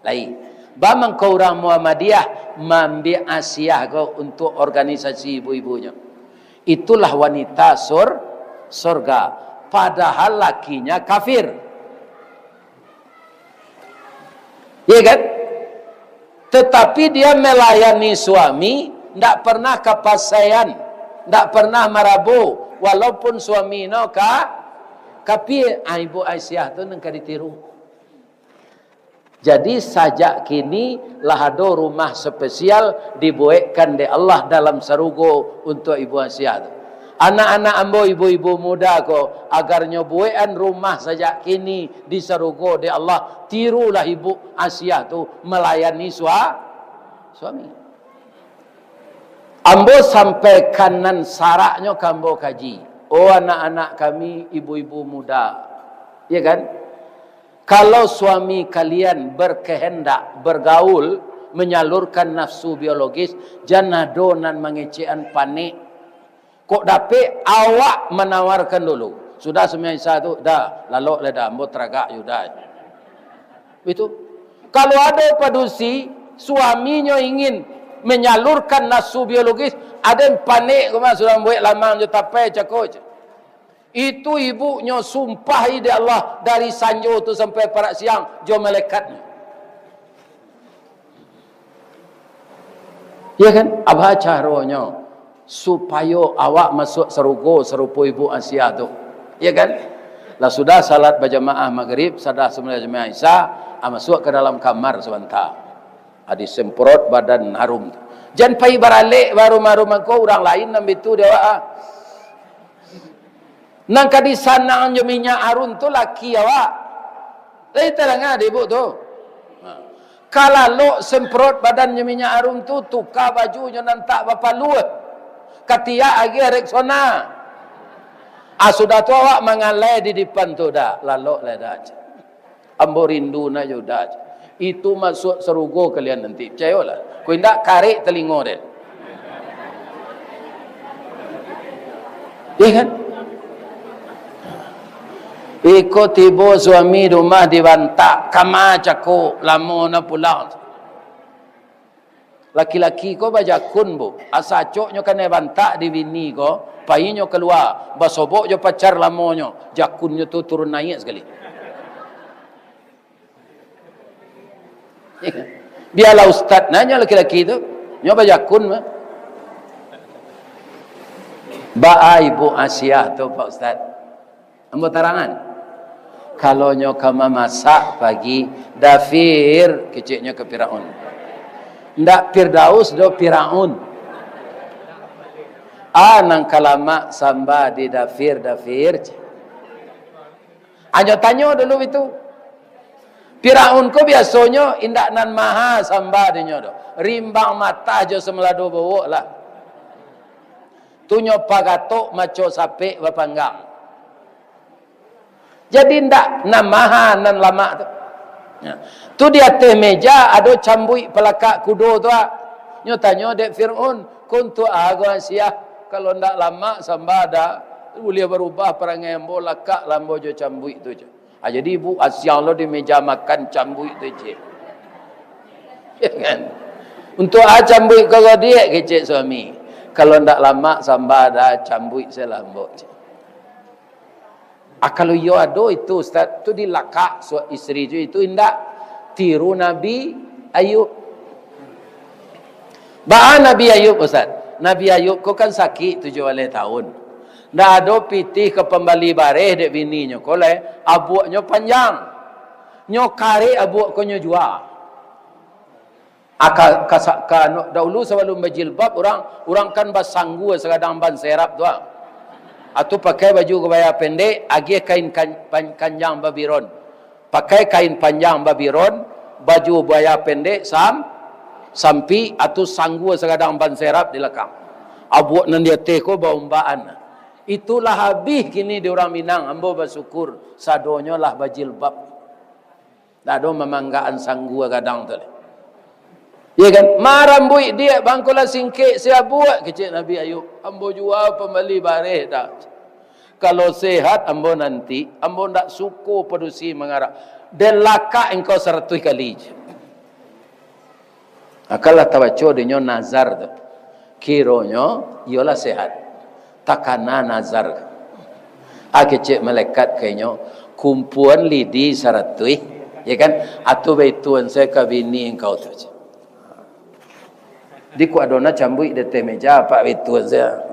Lai. Baa mangko urang Muhammadiyah maambiak Asiah ko untuk organisasi ibu-ibunyo? Itulah wanita sur-, surga, padahal lakinya kafir. Iya kan? Tetapi dia melayani suami, ndak pernah kapasaian, ndak pernah marabo, walaupun suami no ka-, kafir. Ah, Ibu Asiah tu nan ka ditiru. Jadi, sajak kini lah ado rumah spesial dibuekkan dek Allah dalam sarugo untuk Ibu Asiah tu. Anak-anak ambo, ibu-ibu muda ko, agar nyo buekan rumah sajak kini di sarugo dek Allah, tirulah Ibu Asiah tu malayani sua-, suami. Ambo sampaikan nan saraknyo ka ambo kaji. Oh, anak-anak kami, ibu-ibu muda. Ya kan? Kalau suami kalian berkehendak bergaul, menyalurkan nafsu biologis, jan ado nan mangecekan panek. Kok dapek, awak manawarkan dulu. Sudah sumbayang Isya tu, dah, lalok lah dah, ambo taragak yo dah. Itu. Kalau ado padusi, suaminyo ingin menyalurkan nafsu biologis, aden panek ko mah, sudah mambuek lamang jo tapai cako. Itu ibunyo sumpahi dek Allah, dari sanjo tu sampai parak siang jo malaikatnyo. Ya kan? Apa caronyo supayo awak masuak sarugo sarupo Ibu Asiah tu? Ya kan? Lah sudah salat bajamaah Magrib, sudah salat bajamaah Isya, ah, masuak ka dalam kamar sabanta. Ah, disemprot badan harum tu. Jan pai baralek baharum-harum mangko, urang lain nan bitu di awak, ah. Nan ka disanang jo minyak harum tu laki awak. Lai tadanga dek ibu tu? Ha. Ka lalok semprot badan jo minyak harum tu, tuka bajunyo nan tak bapaluah. Katiak agiah Rexona. Ah, sudah tu awak mangalai di dipan tu, dah, lalok lah dah. Ambo rindu nak jo dah. Itu masuak sarugo kalian nanti, picayolah. Kok indak, karek talingo den. Ya kan? Iko tibo suami di rumah dibantak, kama cako, lamo na pulang. Laki-laki ko bajakun, Bu. Asa acoknyo kanai bantak di bini ko, painyo kalua, basobok jo pacar lamonyo, jakunnyo tu turun naiak sakali. Bialah ustaz nanyo laki-laki tu, nyo bajakun mah. Baa Ibu Asiah tu, Pak Ustaz? Ambo tarangan. Kalau nyo ka mamasak pagi, dafir, keceknyo ka Firaun. Ndak Firdaus do, Firaun. Ah, nan ka lamak samba di dafir, dafir. Anyo tanyo dulu itu. Firaun ko biasonyo indak nan maha samba dinyo do. Rimbang matah jo samalado bowok lah. Tu nyo pagatok maco sapek bapanggang. Jadi ndak nan maha nan lamak tu. Ya. Tu di ateh meja ado cambuik palakak kudo tu, ah. Nyo tanyo dek Firaun, "Ko untuak apo Asiah? Kalau ndak lamak samba, buliah barubah parangai ambo, lakak lah ambo jo cambuik tu," cek. Ah, jadi Ibu Asiah lo di meja makan cambuik tu, cek. Ya kan? "Untuak apo cambuik ko gadiak?" kecek suami. "Kalau ndak lamak samba, cambuik se lah ambo," cek. Ah, kalau iyo ado itu, Ustaz, tu dilakak su-, isteri tu itu indak. Tiru Nabi Ayub. Baa Nabi Ayub, Ustaz? Nabi Ayub ko kan sakik tujuah baleh tahun. Ndak ado pitih ka pambali bareh dek bininyo ko lai, abuaknyo panjang. Nyo karek abuak ko nyo jua. Ah, ka, ka sa-, ka, anu, dahulu sabalum bajilbab, urang, urang kan basanggua sagadang ban serap tu, ah. Atau pakai baju kabaya pendek, agiah kain kan-, pan-, kanjang babiron. Pakai kain panjang babiron, baju kabaya pendek, sam-, sampik, atau sanggua sagadang ban serap di lakang. Abuak nan di ateh ko baombaan. Itulah habih kini di urang Minang, ambo basyukur, sadonyo lah bajilbab. Ndak ado mamanggaan sanggua gadang tu lai. Iya kan? Marambuik diak bangko lah singkek si abuak, kecek Nabi Ayub. Ambo jua pambali bareh dah. Kalau sehat ambo nanti, ambo ndak suko padusi mangarak. Den lakak engkau saratuih kali. Akanlah tabaco dinyo nazar tu. Kironyo iyolah sehat. Takana nazar. Ah, kecek malaikat ka inyo, "Kumpuan lidi saratuih, ya kan? Atu baituan sajo ka bini engkau tu." Di ko ado nan cambuik di ateh meja, apak baituan sajo.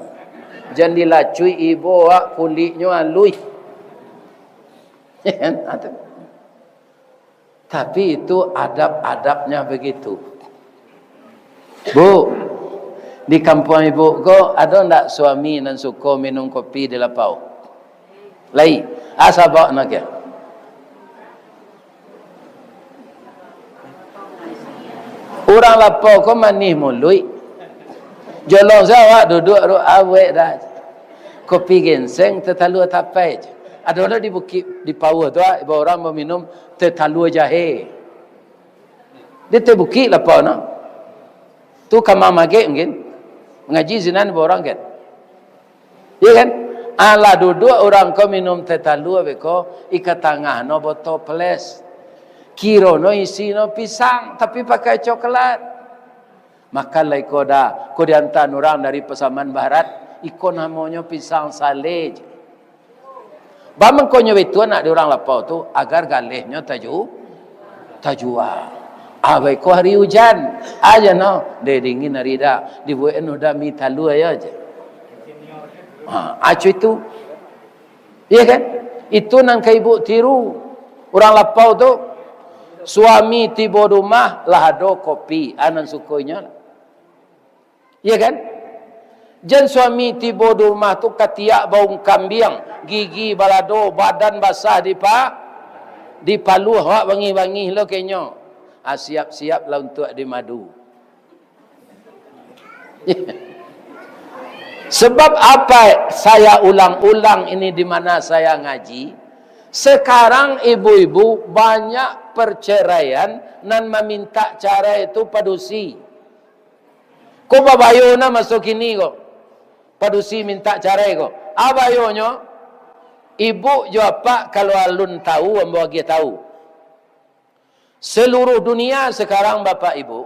Jan dilacuik ibo, wak, kuliknyo aluih. Ya kan? Ah, tu. Tapi itu adab-adabnya begitu. Bu, di kampuang ibu ko ado ndak suami nan suko minum kopi di lapau? Lai, asa bawa nak ya? Urang lapau ko manih muluik. Jolong sajo awak duduak, ru-, awek dah. Kopi ginseng, teh talua tapai je. Ado lo di bukik, di pauah tu, ah, ibo urang baminum teh talua jahe. Di ateh bukik lapau no. Tu kama magek mungkin. Mangaji sinan ibo urang kan. Iya kan? Alah duduak urang ko minum teh talua beko, ika tangah no botol ples. Kiro no isi no pisang, tapi pakai coklat. Makan lah iko dah, ko diantaan urang dari Pasaman Barat, iko namonyo pisang saleh. Bamangkonyo baituan nak di urang lapau tu, agar galehnyo taju-, tajua. Ah, baiko hari ujan, aja no, deh dingin hari dah, dibuek anu dah mi talua yo aja. Ha, acu itu. Iya kan? Itu nan ka ibu tiru. Urang lapau tu, suami tibo di rumah, lah ado kopi, ah, nan suko inyo lah. Iya kan? Jan suami tibo di rumah tu katiak baung kambiang, gigi balado, badan basah dipa-, dipaluah, awak bangih-bangih lo kenyo. Ah, siap-siap lah untuak dimadu. Sebab apa saya ulang-ulang ini di mana saya ngaji? Sekarang ibu-ibu banyak perceraian nan maminta carai tu padusi. Ko babayo na maso kini ko. Padusi minta carai ko. Abayonyo, Ibuk jo apak, kalau alun tahu, ambo agiah tahu. Seluruh dunia sekarang, Bapak Ibu,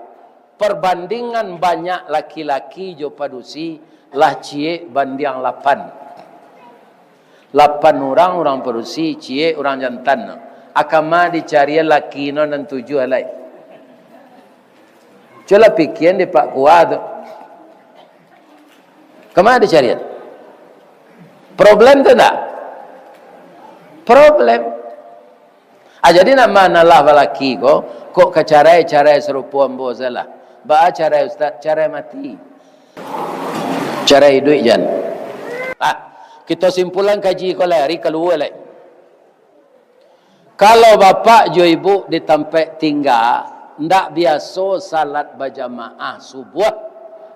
perbandingan banyak laki-laki jo padusi lah ciek bandiang lapan. Lapan urang, urang padusi, ciek urang jantan. A kama dicarian laki no nan tujuah lai. Cubolah pikian di Pak Kua tu. Kama dicarian? Problem tu ndak? Problem. Ah, jadi nak manalah balaki ko, kok ka carai, carai sarupo ambo salah. Baa carai, Ustaz? Carai mati. Carai iduik jan. Ah, kito simpulan kaji ko lai, ari kalua lai. Kalau bapak jo ibu di tampek tingga, ndak biaso salat bajamaah subuah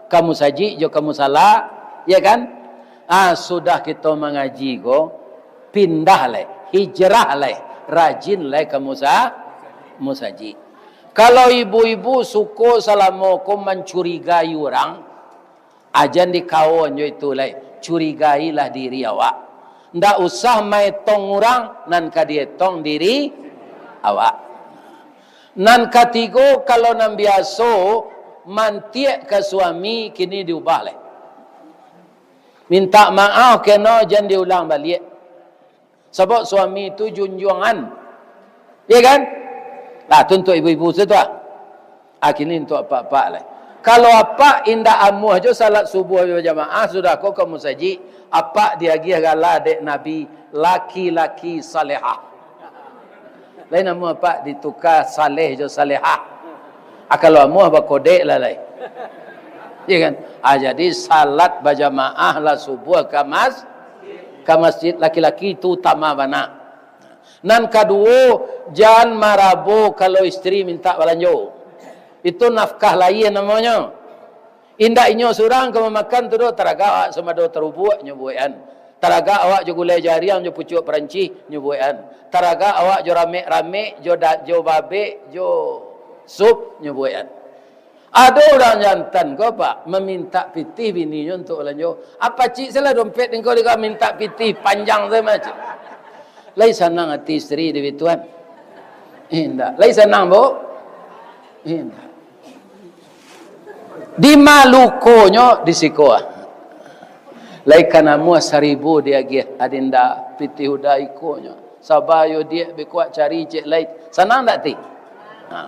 ka musajik jo ka musala, ya kan? Ah, sudah kito mangaji ko, pindah lai, hijrah lai, rajin lai ka musa-, musajik. Kalau ibu-ibu suko salamo ko mancurigai urang, ajan dikawan jo itu lai, curigailah diri awak. Ndak usah maetong urang, nan ka dietong diri awak. Nan katigo, kalau nan biaso mantiak ka suami, kini diubah lai. Mintak maaf keno, jan diulang baliak. Sabab suami tu junjuangan. Iya kan? Lah, tu untuak ibu-ibu sajo tu ah. Ah, kini untuak apak-apak lai. Kalau apak indak amuah jo salat subuah bajamaah, sudah ko ka musajik, apak diagiah gala dek Nabi, laki-laki salehah. Lai namo apak dituka Saleh jo Salehah. Ah, kalau amuah bakodek lah lai. Iya kan? Ah, jadi salat bajamaah lah subuah ka mas-, ka masjid, laki-laki tu utama bana. Nan kaduo, jan marabo kalau isteri mintak balanjo. Itu nafkah lain namonyo. Indak inyo surang ka mamakan tu doh, taragak awak sambado tarubuak, nyo buekan. Taragak awak jo gulai jariang, jo pucuak Parancih, nyo buekan. Taragak awak jo ramek-ramek, jo da-, jo babek, jo sup, nyo buekan. Ado urang jantan ko, Pak, mamintak pitih bininyo untuak balanjo. Apo cik salah dompet engkau dek mintak pitih panjang sajo macam. Lai sanang ati isteri di bituan? Indak. Lai sanang, Bu? Indak. Di ma lukonyo? Di siko ah. Lai ka namuah saribu diagiah adinda pitih uda ikonyo. Saba yo diak, bikuak cari cek lai. Sanang ndak ti? Ha.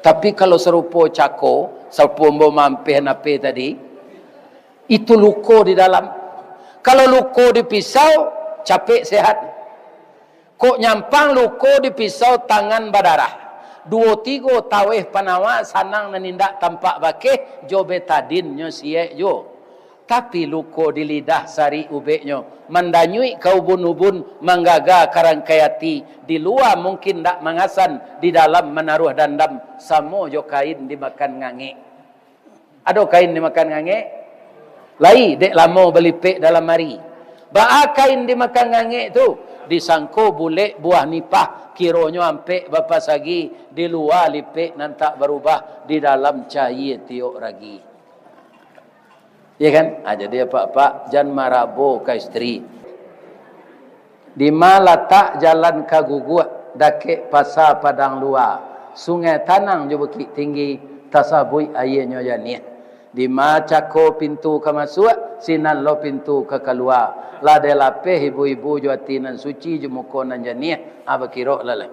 Tapi kalau sarupo cako, sarupo ambo mampeh nape tadi, itu luko di dalam. Kalau luko di pisau, capek sehat. Kok nyampang luko di pisau, tangan badarah. Duo tigo taweh panawa, sanang nan indak tampak bakeh, jo betadin nyo siek juo. Tapi luko di lidah sarik ubeknyo, mandanyuik ka ubun-ubun, manggaga ka rangkai ati, di lua mungkin ndak mangasan, di dalam manaruah dandam, samo jo kain dimakan ngangek. Ado kain dimakan ngangek? Lai, dek lamo balipek dalam ari. Baa kain dimakan ngangek tu? Disangko bulek buah nipah, kironyo ampek bapasagi, di lua lipek nan tak barubah, di dalam cayie tiok ragi. Iya kan? Ah, jadi apak-apak, jan marabo ka isteri. Di ma latak jalan ka Guguak, dakek Pasa Padang Lua, Sungai Tanang jo Bukik Tinggi, tasabuik aienyo janiah. Di ma cako pintu ka masuak, sinan lo pintu ka kalua. Lah dilapeh ibu-ibu jo ati nan suci, jo muko nan janiah, ah, bakirok lah lai.